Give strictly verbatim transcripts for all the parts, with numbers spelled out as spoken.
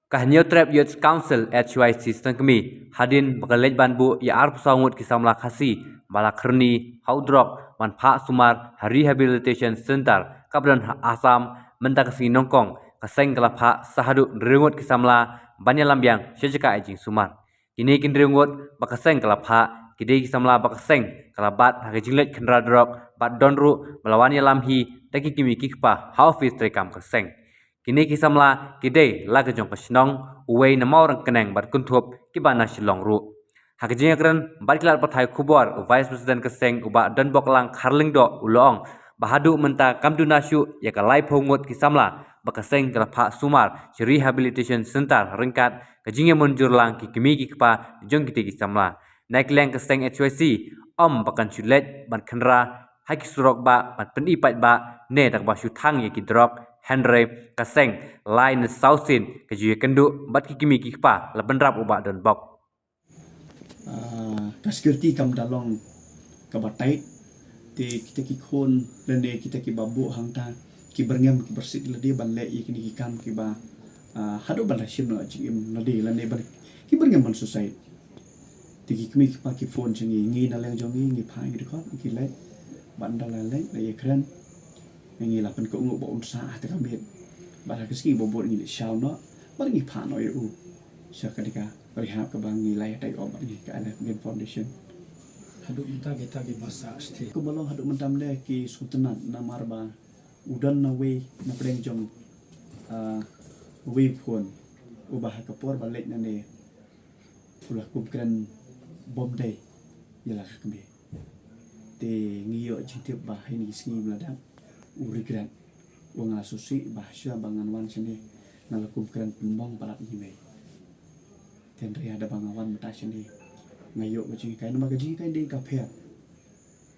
Ka Hynñiewtrep Youth Council H Y C Sengkmie hadien ba ka leit ban buh ïa arphew saw ngut ki samla Khasi ba la khyrni ha u drok ban phah sumar ha Rehabilitation Center kaba don ha Assam mynta ka sngi nyngkong, ka seng ka la phah sa haduh hynriew ngut ki samla ban ïalam biang sha jaka ai jingsumar. Kine ki hynriew ngut ba ka seng ka la phah ki dei ki samla ba ka seng ka la bat ha ka jingleit khynra drok bad don ruh ba la wan ïalam hi da ki kmie ki kpa ha office treikam ka seng. Kine ki samla ki dei la ka jong ka shnong, uwei na Mawryngkneng bad Kynthup kiba na Shillong ruh. Ha ka jingïakren bad ki lad pathai khubor, u Vice President ka seng u Bah Donboklang Kharlyngdoh u la ong ba haduh mynta kam duna shuh ïa ka laiphew ngut ki samla ba ka seng ka la phah sumar sha Rehabilitation Center ryngkat ka jingïamynjur lang ki kmie ki kpa jong kitei ki samla. Na ki liang ka seng H Y C ym ba kan shu leit ban khynra ha ki surok ba ban pyni paidbah ne da kaba shu thang ïa ki drok, hynrei ka seng lai ne saw sien ka ju ïakynduh bad ki kmie ki kpa, la bynrap u Bah Donbok. Ah, ka security kam da long kaba tight, te kita ki khun lane kita kiba buh hangta ki byrngem ki byrsit lade ban leh ïa kine ki kam kiba, ah, haduh ban da shim noh jingim lade lane ban ki byrngem ban suicide. Te ki kmie ki kpa ki phone sha ngi, ngi na liang jong ngi ngi phah ngi dkhot ngi leit, bad ynda la leit la ïakren ngi la pynkohnguh ba un sah ha ta ka miet, bad ha ka sngi ba bud ngi leit shaw noh bad ngi phah noh ïa u sha ka dei ka rehab kaba ngi la ïa tai op bad ngi ka Alive Again Foundation. Haduh mynta kita kiba sah sthi. Kumba long haduh mynta mynne ki sngewtynnat namar ba u don na wei na pdeng jong, ah, wei u khun uba ha ka por ba leit nane u la kum kren bym dei ïa la ka kmie. Te ngi ïoh jingtip ba ha kine ki sngi ba la dep u regret, u ong nga la sngewsih ba shuwa ba ngan wan shane nga la kum kren pynbong palat ïa i mei. Te hynrei haba nga wan mynta shane nga ïoh ka jinghikai, namar ka jinghikai dei ka pher.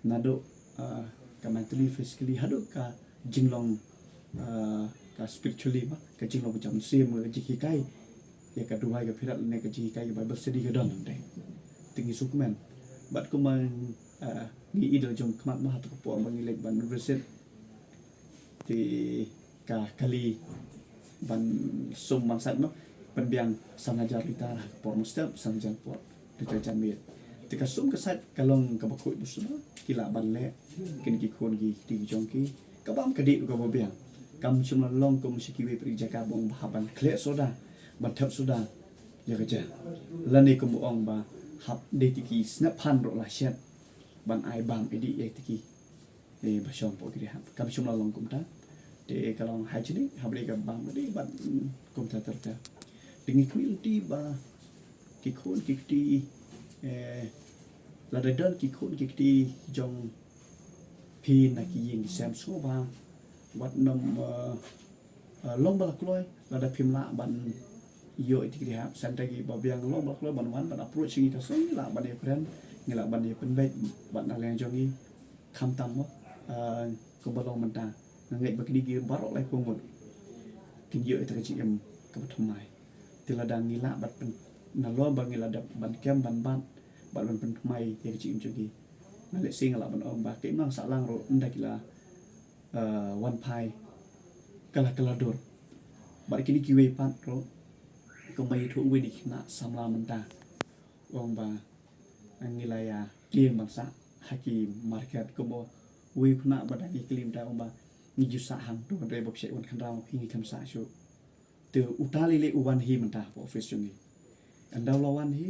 Naduh, ah, ka mentally, physically haduh ka jinglong, ah, ka spiritually ba, ka jinglong ba jam siem, ka jinghikai ïa ka duwai ka phirat lane ka jinghikai ka Bible study ka don hangtei. Te ngi sngewkmen bad kumba, ah, ngi i da la jong khmat ba ha ta ka por ba ngi leit ban visit, te ka kali ban sum ban sait noh, pynbiang san hajar litar ha ka por mynstep, san hajar por litar janmiet. Te ka sum ka sait ka long kaba khuid ba sum ki lah ban leh kine ki khun ki kti ki jong ki, ka bam ka dih kaba biang. Kam shym la long kum sha kiwei pat ki jaka ba ong ba hap ban khleh soda, ban thep soda ïa ka ja, lane kum ba ong ba hap dei te ki sngap phan ruh la shet ban ai bam ïa dih ïa te ki, eh, ba shong hapoh ki rehab. Kam shym la long kumta. Te ka long hygienic, haba dei ka bam ka dih bad, mm, kumta ter ter. Te ngi khmih lynti ba ki khun ki kti, eh, lada don ki khun ki kti jong phi na ki ïing ki sem, sngewbha wat nym, eh, eh, long ba la kloi, lada phim lah ban ïoh ïa ki rehab center kiba biang, long ba la kloi ban wan ban approach ngi, ka song ngi lah ban ïakren, ngi lah ban ïapynbeit bad na liang jong ngi. Khamtam mo, eh, kumba long mynta nga ngeit ba kine ki baroh laiphew ngut kin ïoh ïa ka jingim kaba thymmai. Te lada ngi lah bad pyn, nalor ba ngi lah dep ban kem ban bat bad ban pynthymmai ïa ka jingim jong ki, nga lehse nga lah ban ong ba kaei nang sahlang ruh ynda ki la, eh, wan phai ka la, ka la dur. Bad kine kiwei pat ruh kumba ïathuh uwei na ki khynnah samla mynta, u ong ba ngi la ïa tlieng ban sah ha ki market. Kumba uwei u khynnah ba dang ïa kylli mynta u ong ba ngi ju sah hangto, hynrei ba phi shait wan khynraw ma phi ngi khlem sah shuh. Te uta lei lei u wan hi mynta hapoh office jong ngi. Ynda u la wan hi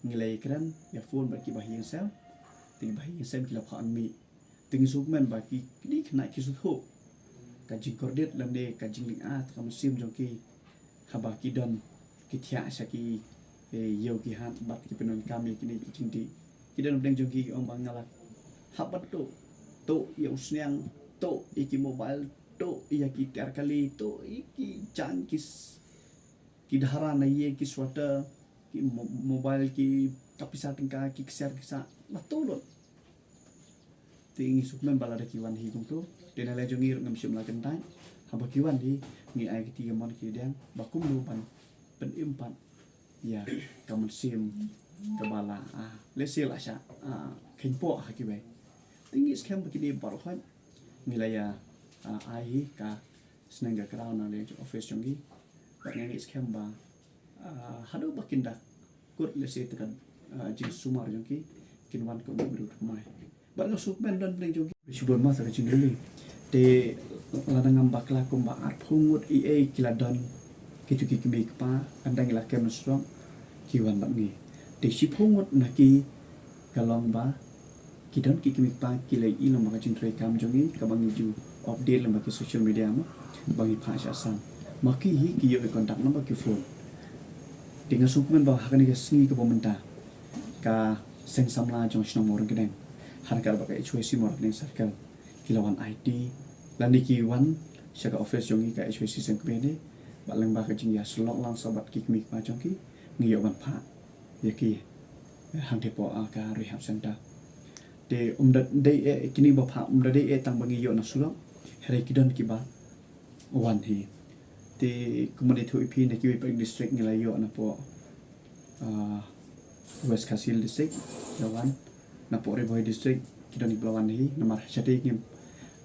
ngi la ïakren ïa phone bad kiba ha ïing sem, te kiba ha ïing sem ki la phah wan mih. Te ngi sngewkmen ba ki, kine ki khynnah ki sngewthuh ka jingkordit lane ka jinglynga ta ka mynsiem jong ki haba ki don ki thiah sha ki, eh, ïew ki hat bad ki pyndonkam ïa kine ki jingdih. Ki don pdeng jong ki, ki ong ba nga la hap ban tuh, tuh ïa u sniang, tuh ïa ki mobile, tuh ïa ki tiar kali, tuh ïa ki jaiñ, ki s-, ki dhara na ïing, ki sweater, ki mo-, mobile, ki ka pisa tyngka, ki ksiar ki sah, la tuh lut. Te ngi sngewkmen ba lada ki wan hi kumto, te na liang jong ngi ruh ngim shym la kyntait. Haba ki wan hi ngi ai kti kamon kti kadiang ba kumno ban pynim pat ïa ka mynsiem kaba la, ah, lehse la shah, ah, kheiñpoh ha kiwei. Te ngi skhem ba kine baroh khoit ngi la ïa, ah, ai hi ka sneng ka kraw na liang jong office jong ngi. Nga ngeit skhem ba, ah, haduh ba kin da kut lehse te ka, ah, jingsumar jong ki, kin wan kum u briew thymmai. Bad nga sngewkmen don bneng jong ki. Shibun ma sa ka jingkylli. Te lada ngam bakla kumba arphew ngut eiei ki la don, kito ki kmie kpa, ynda ngi la kem na surok, ki wan bad ngi. Te shiphew ngut na ki ka long ba ki don ki kmie kpa ki la ïohi lyngba ka jingtrei kam jong ngi, kaba ngi ju update lyngba ki social media mo, ba ngi phah sha Assam. Ma ki hi ki ïoh ki contact number ki phone. Te nga sngewkmen ba ha kane ka sngi kaba mynta, ka seng samla jong shnong Mawryngkneng, ha ryngkat bad ka H Y C Mawryngkneng Circle, ki la wan aiti, lane ki wan sha ka office jong ngi ka H Y C Seng Kmie ne, bad lyngba ka jingïasyllok lang sa bad ki kmie kpa jong ki, ngi ïoh ban phah ïa ki, eh, hangtei hapoh, ah, ka rehab center. Te ym da dei eh kine ba phah, ym da dei eh tang ba ngi ïoh na surok, hynrei ki don kiba wan hi. Te kumba da ïathuh ïa phi, na kiwei pat ki district ngi la ïoh napoh, ah, West Khasi Hills District, la wan, napoh Ri Bhoi District ki don kiba la wan hi, namar shatei ngim,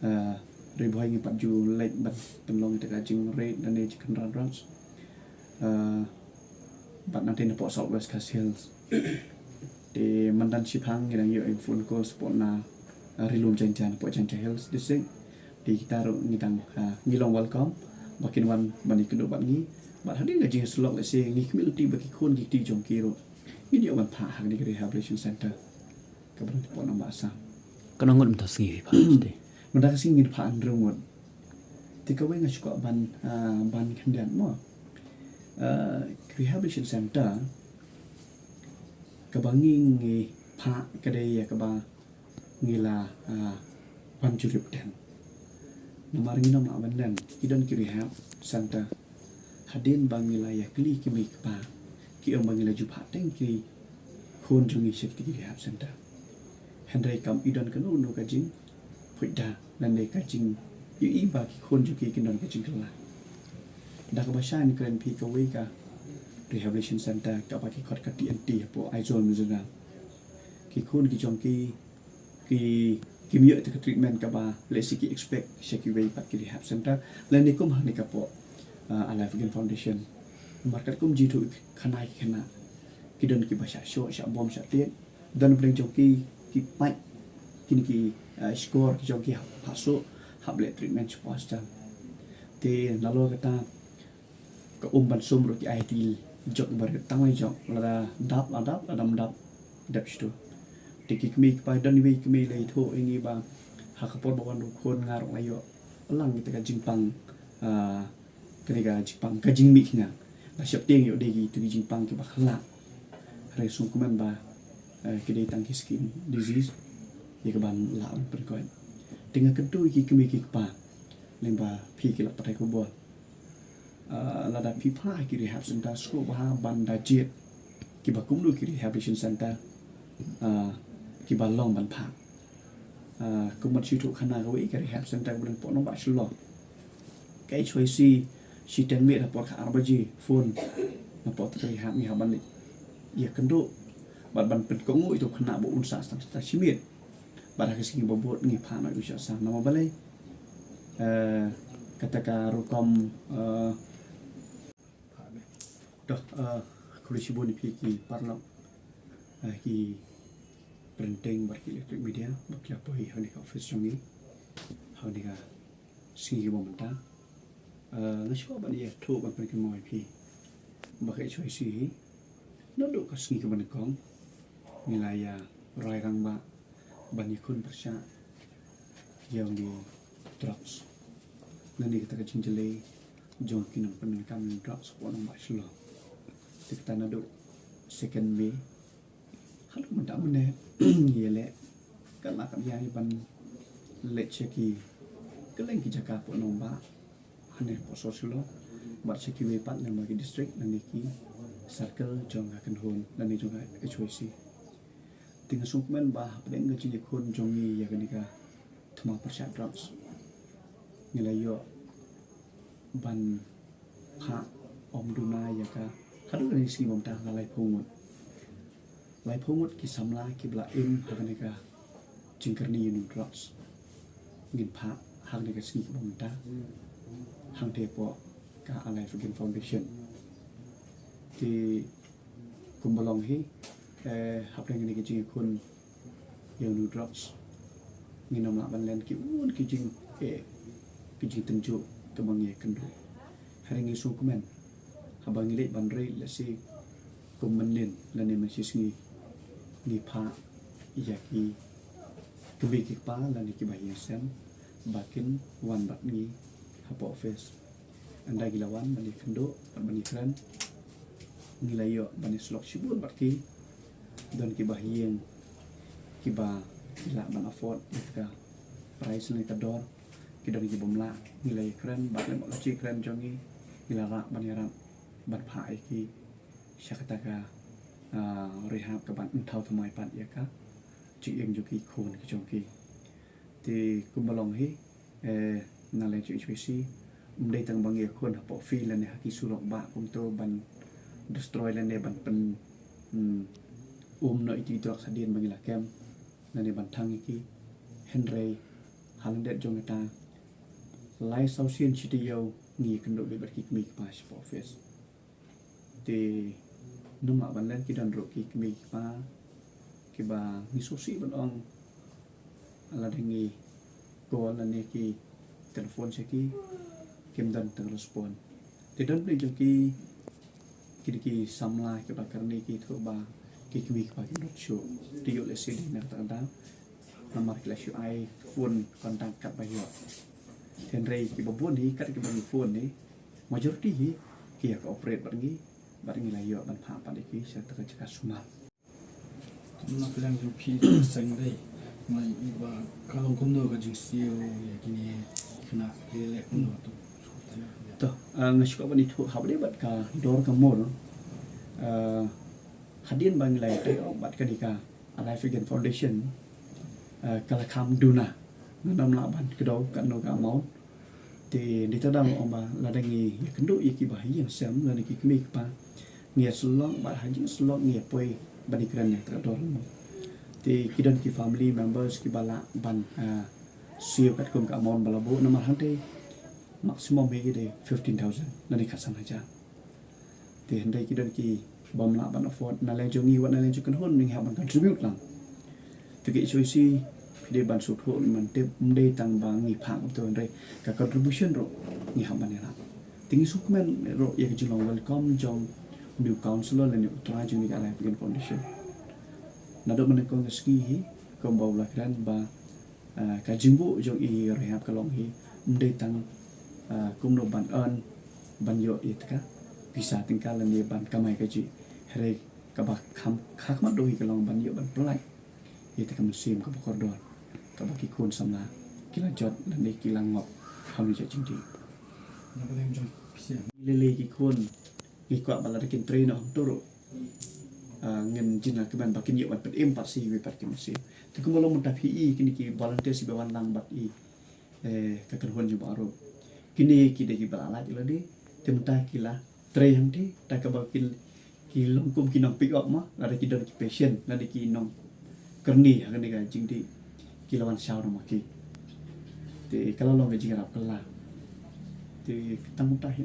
ah, Ri Bhoi ngim pat ju leit ban pynlong ïa ka jingreid lane jingkhynra drugs. Ah, bad nangtei napoh South West Khasi Hills. Te mynta shiphang ngi dang ïoh ïa phone call shapoh na, ah, Ri Lum Jaintia, napoh Jaintia Hills District. Te kita ruh ngi dang, ah, ngi long welcome ba kin wan ban ïakynduh bad ngi. Bad hadien ka jingïasyllok lehse ngi khmih lynti ba ki khun ki kti jong ki ruh ngin ïoh ban phah ha kane ka rehabilitation center kaba don hapoh Nongbah Assam. Katno ngut mynta ka sngi phi phah shatei? Mynta ka sngi ngin phah hynriew ngut. Te kawei nga shu kwah ban, ah, ban khyndiat mo. Ah, rehabilitation center kaba ngi, ngi phah ka dei ïa kaba ngi la, ah, wan jurip ten. Namar ngim lah ban len, ki don ki rehab center. Hadien ba ngi la ïakylli ki kmie ki kpa, ki ong ba ngi la ju phah teng ki khun jong ngi sha kito ki rehab center. Hynrei kam i don kano kano ka jingphuid da lane ka jingïohi ba ki khun jong ki kin don ka jingkylla. Da kaba shai ngan kren phi kawei ka rehabilitation center kaba ki khot ka T N T hapoh Aizawl, Mizoram. Ki khun ki jong ki, ki, kim ïoh ïa ka treatment kaba lehse ki expect sha kiwei pat ki rehab center lane kum hangne hapoh, ah, Alive Again Foundation. Namar katkum jingïathuh khana ki khynnah, ki don kiba shah shoh, shah bom, shah tied. Don bneng jong ki, ki pait kine ki, ah, shkor ki jong ki hap soh, hap leh treatment shapoh hospital. Te nalor kata, ka um ban sum ruh ki ai ha i jok barit, tang ïa i jok, lada dap la dap, lada ym dap dep shatu. Te ki kmie ki kpa, don iwei i kmie i la ïathuh ïa ngi ba ha ka por ba wan u khun nga ruh nga ïoh lang ïa ka jingpang, ah, kane ka jingpang, ka jingmih khnang. Ba sheptieng ïoh dei kito ki jingpang kiba khlak. Hynrei sngewkmen ba, eh, ki dei tang ki skin disease ïa kaban lah ban pynkoit. Te nga kyntu ïa ki kmie ki kpa lyngba phi ki lad pathai khubor. Ah, lada phi phah ha ki rehab center, sngewbha ban da jied kiba kumno ki rehabilitation center, ah, kiba long ban phah. Ah, kumba shu ïathuh khana, kawei ka rehab center kaba don hapoh Nongbah Shillong, ka H Y C shi teng miet ha por ka ar baje phone na pdeng ka rehab, ngi hap ban leit ïakynduh bad ban pynkohnguh ïa uto u khynnah ba un sah tang shi miet. Bad ha ka sngi ba bud ngi phah noh ïa u sha Assam. Namar balei? Eh, kata ka rukom, eh, to, eh, khublei shibun ïa phi ki paralok, eh, ki printing bad ki electronic media ba ki la poi hangne ha office jong ngi hangne ha ka sngi kaba mynta. Eh, nga shu kwah ban ïathuh ban pynkynmaw ïa phi ba ka H Y C hi, naduh ka sngi kaba nyngkong ngi la ïa rai rangbah ban ïakhun pyrshah ïa u drugs. Nangne kata ka jingjyllei jong ki nongpyndonkam drugs hapoh Nongbah Shillong. Te kata naduh second May haduh mynta mynne ngi ïaleh katba kat ïa ban leit sha ki kylleng ki jaka hapoh Nongbah, hangne hapoh sor Shillong bad sha kiwei pat lem bad ki district lane ki circle jong ka kynhun lane jong ka H Y C. Te nga sngewkmen ba hapdeng ka jingïakhun jong ngi ïa kane ka thma pyrshah drugs, ngi la ïoh ban phah ym duna ïa ka, haduh kane ka sngi ba mynta la laiphew ngut. Laiphew ngut ki samla kiba la im ha kane ka jingkyrni ïa u drugs. Ngin phah ha kane ka sngi kaba mynta hangtei hapoh Alive Again Foundation. Te kumba long hi, eh, hapdeng kine ki jingïakhun ïa u drugs, ngin ym lah ban len ki un ki jing, eh, ki jingtynjuh kaba ngi ïakynduh. Hynrei ngi sngewkmen haba ngi leit ban rei, lehse kum mynnin lane mynshisngi, ngi phah ïa ki kmie ki kpa lane ki bahaïing sem ba kin wan bad ngi hapoh office. Ynda ki la wan ban ïakynduh bad ban ïakren, ngi la ïoh ban ïasyllok shibun bad ki. Don ki bahaïing kiba ki lah ban afford ïa ka price lane ka dor. Ki don ki bym lah, ngi la ïakren bad lem bad ka jingkren jong ngi, ngi la rah ban ïarap ban phah ïa ki sha kata ka, ah, rehab kaban thaw thymmai pat ïa ka jingim jong ki khun ki jong ki. Te kumba long hi, eh, na leng jong H Y C, ym dei tang ba ngi ïakhun hapoh field lane ha ki surok bah kumto ban destroy lane ban pyn, hmm, um noh ïa ki drugs hadien ba ngi la kem lane ban thang ïa ki. Hynrei ha lyndet jong kata, lai saw sien shi taïew ngi ïakynduh beit bad ki kmie ki kpa shapoh office. Te ym lah ban len, ki don ruh ki kmie ki kpa kiba ngi sngewsih ban ong, lada ngi call lane ki telephone sha ki, kim don tang respond. Te don phi jong ki, ki dei ki samla kiba kyrni, ki thoh ba ki kmie ki kpa kim don shuh. Te ïoh lehse dei na kata ka daw namar ki la shu ai phone contact katba ïoh. Hynrei kiba bun hi, kat kiba ngi phone hi, majority hi ki ïa cooperate bad ngi, bad ngi la ïoh ban phah pat ïa ki sha kata ka jaka sumar. Kumno phi dang jong phi seng dei, ma i ba ka long kumno ka jingsiew ïa kine ki khynnah, ki leh kumno tu? To, ah, nga shu kwah ban ïathuh hapdeng bad ka dor ka mur, ah, hadien ba ngi la ïatrei bad kane ka Alive Again Foundation, ah, ka la kham duna, ngan ym lah ban kdew katno ka amount. Te ngi ta dang ong ba lada ngi ïakynduh ïa ki bahaïing sem lane ki kmie ki kpa, ngi ïasyllok bad ha jingsyllok ngi ïapoi ban ïakren ïa kata ka dor. Te ki don ki family members kiba lah ban, ah, siew katkum ka amount ba la buh, namar hangtei maximum hi ki dei fifteen thousand lane khatsan hajar. Te hynrei ki don ki bym lah ban afford, na leng jong ngi wat na leng jong kynhun ngi hap ban contribute lang. Te ka H Y C phi dei ban sngewthuh, man tip ym dei tang ba ngi phah kumto, hynrei ka contribution ruh ngi hap ban ïarap. Te ngi sngewkmen ruh ïa ka jinglong welcome jong u new councillor lane u trai jong kane ka Alive Again Foundation. Naduh mynnyngkong ka sngi hi, kumba u la kren ba, ah, ka jingbuh jong i rehab ka long hi ym dei tang, ah, kumno ban earn, ban ïoh ïa kata ka pisa tyngka lane ban kamai kajih. Hynrei kaba kham, kha khmat duh hi ka long ban ïoh ban pynlait ïa kata ka mynsiem kaba kordor kaba ki khun samla ki la jot lane ki la ngop ha une u jingdih. Lei lei ki khun ngi kwah ba lada kin trei noh hangto ruh, ah, ngin jin la kmen ba kin ïoh ban pynim pat sha iwei pat ki mynsiem. Te kumba long mynta phi i kine ki volunteers kiba wan lang bad i, eh, ka kynhun jong Bah Arup, kine ki dei kiba la lait ïa lade. Te mynta ki la trei hangtei, te kaba ki, ki long kum ki nong pick up ma, lada ki don ki patient lada ki nongkyrni ha kane ka jingdih, ki la wan shaw noh ma ki. Te ka la long ka jingïarap kylla. Te tang kumta hi.